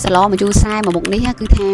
សឡម្ជូរស្រែមួយមុខនេះគឺថា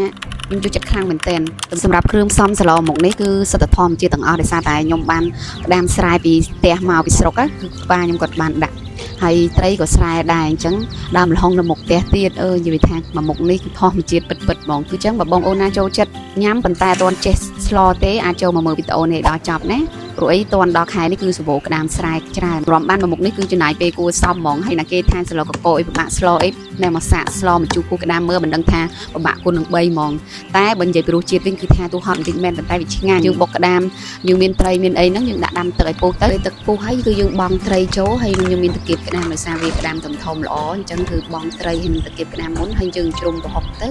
ខ្ញុំចូលចិត្តខ្លាំងមែនទែនសម្រាប់គ្រឿងផ្សំសឡមុខនេះគឺសិតតែធម្មជាតិទាំងអស់ដោយសារតែខ្ញុំបានក្តាមស្រែពីផ្ទះមកពីស្រុកគឺប៉ាខ្ញុំគាត់បានដាក់ហើយត្រីក៏ស្រែដែរអញ្ចឹងដើមល្ហុងនៅមុខផ្ទះទៀតអឺនិយាយថាមួយមុខនេះគឺធម្មជាតិពិតពិតហ្មងគឺអញ្ចឹងបើបងអូនណាចូលចិត្តញ៉ាំប៉ុន្តែអត់ទាន់ចេះស្លទេអាចចូលមកមើលវីដេអូនេះឲ្យដល់ចប់ណាព្រោះអីតន់ដល់ខែនេះគឺសបោក្តាមស្រែច្រើនរំបានមួយមុខនេះគឺចំណាយពេលគួរសមហ្មងហើយណាគេថាសឡកកអីពិបាកស្លអីណែមកសាកស្លមកជូរគូក្តាមមើលមិនដឹងថាពិបាកគុណនឹង3ហ្មងតែបើនិយាយពីរសជាតិវិញគឺថាទូហត់បន្តិចមែនប៉ុន្តែវាឆ្ងាញ់យើងបុកក្តាមយើងមានត្រីមានអីហ្នឹងយើងដាក់ដាំទឹកឲ្យពុះទៅទឹកពុះហើយគឺយើងបង់ត្រីចូលហើយនឹងយើងមានតាគៀបក្តាមដោយសារវាក្តាមធំធំល្អអញ្ចឹងគឺបង់ត្រីហើយនឹងតាគៀបក្តាមមុនហើយយើងជ្រុំប្រហុកទៅ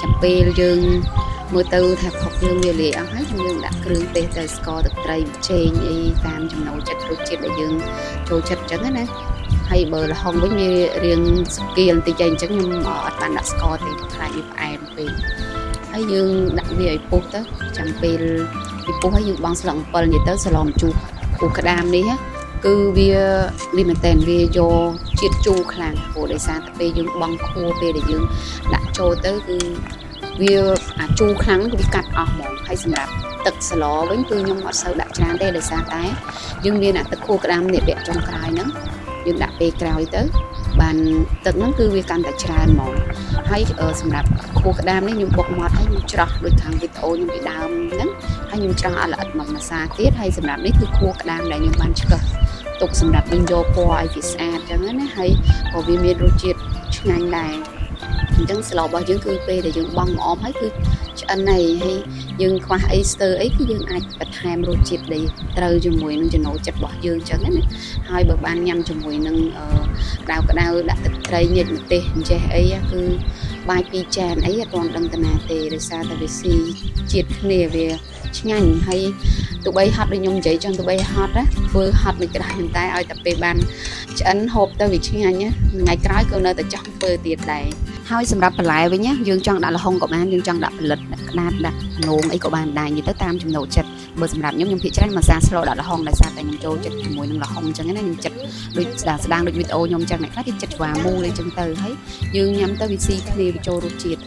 ចាំពេលយើងមើលទៅថាប្រហុកយើងវាលាយអស់ហើយយើងដាក់គ្រឿងទេសទៅស្ករទឹកត្រីប៊ីចេងអីតាមចំណូលចិត្តរសជាតិដែលយើងចូលចិត្តអញ្ចឹងណាហើយបើល្ហុងវិញវារៀងស្គៀលបន្តិចអីអញ្ចឹងខ្ញុំអត់បានដាក់ស្ករទេខ្លាចវាផ្អែមពេកហើយយើងដាក់វាឲ្យពុះទៅចាំពេលវាពុះហើយយើងបង់ស្លឹកអំពិលនិយាយទៅសឡម្ជូរពុះក្តាមនេះគឺវាវាមែនតើវាយកជាតិជូរខ្លាំងព្រោះដោយសារតែពេលយើងបង់ខួរពេលដែលយើងដាក់ចូលទៅគឺវាអាជូរខ្លាំងគឺវាកាត់អស់ហ្មងហើយសម្រាប់ទឹកសឡវិញគឺខ្ញុំអត់សូវដាក់ច្រើនទេដោយសារតែយើងមានអាទឹកខួរក្តាមនេះវគ្គចុងក្រោយហ្នឹងយើងដាក់ពេលក្រោយទៅបានទឹកហ្នឹងគឺវាកាន់តែច្រើនហ្មងហើយសម្រាប់ខួរក្តាមនេះខ្ញុំបុកម៉ត់ហើយខ្ញុំច្រោះដូចខាងវីដេអូខ្ញុំពីដើមហ្នឹងហើយខ្ញុំច្រោះឲ្យល្អិតមកម្សាទៀតហើយសម្រាប់នេះគឺខួរក្តាមដែលខ្ញុំបានឆ្កឹះទុកសម្រាប់យើងយកពណ៌ឲ្យវាស្អាតអញ្ចឹងណាហើយក៏វាមានរសជាតិឆ្ងាញ់ដែរអញ្ចឹងស្លរបស់យើងគឺពេលដែលយើងបង់ម្អមហើយគឺឆ្អិនហើយហើយយើងខ្វះអីស្ទើអីគឺយើងអាចបន្ថែមរសជាតិដែលត្រូវជាមួយនឹងចំណូលចិត្តរបស់យើងអញ្ចឹងណាហើយបើបានញ៉ាំជាមួយនឹងក្តៅក្តៅដាក់ទឹកត្រីញិចម្ទេសអញ្ចេះអីគឺបាយពីរចានអីអត់ទាន់ដឹងតាណាទេដោយសារតែវាស៊ីជាតិគ្នាវាឆ្ងាញ់ហើយទោះបីហត់ដូចខ្ញុំនិយាយចឹងទោះបីហត់ណាធ្វើហត់មិនក្តៅប៉ុន្តែឲ្យតែពេលបានឆ្អិនហូបទៅវាឆ្ងាញ់ណាថ្ងៃក្រោយក៏នៅតែចង់ធ្វើទៀតដែរហើយសម្រាប់បន្លែវិញណាយើងចង់ដាក់ល្ហុងក៏បានយើងចង់ដាក់ផលិតដាក់ក្តាតដាក់នងអីក៏បានដែរនិយាយទៅតាមចំណូលចិត្តបើសម្រាប់ខ្ញុំខ្ញុំភាគច្រើនមកសាស្លដាក់ល្ហុងដោយសារតែខ្ញុំចូលចិត្តជាមួយនឹងល្ហុងអញ្ចឹងណាខ្ញុំចិត្តដូចស្ដាងស្ដាងដូចវីដេអូខ្ញុំអញ្ចឹងអ្នកខ្លះគេចិត្តស្វាមូលអីចឹងទៅហើយយើងញ៉ាំទៅវាស៊ីគ្នាវាចូលរសជាតិ។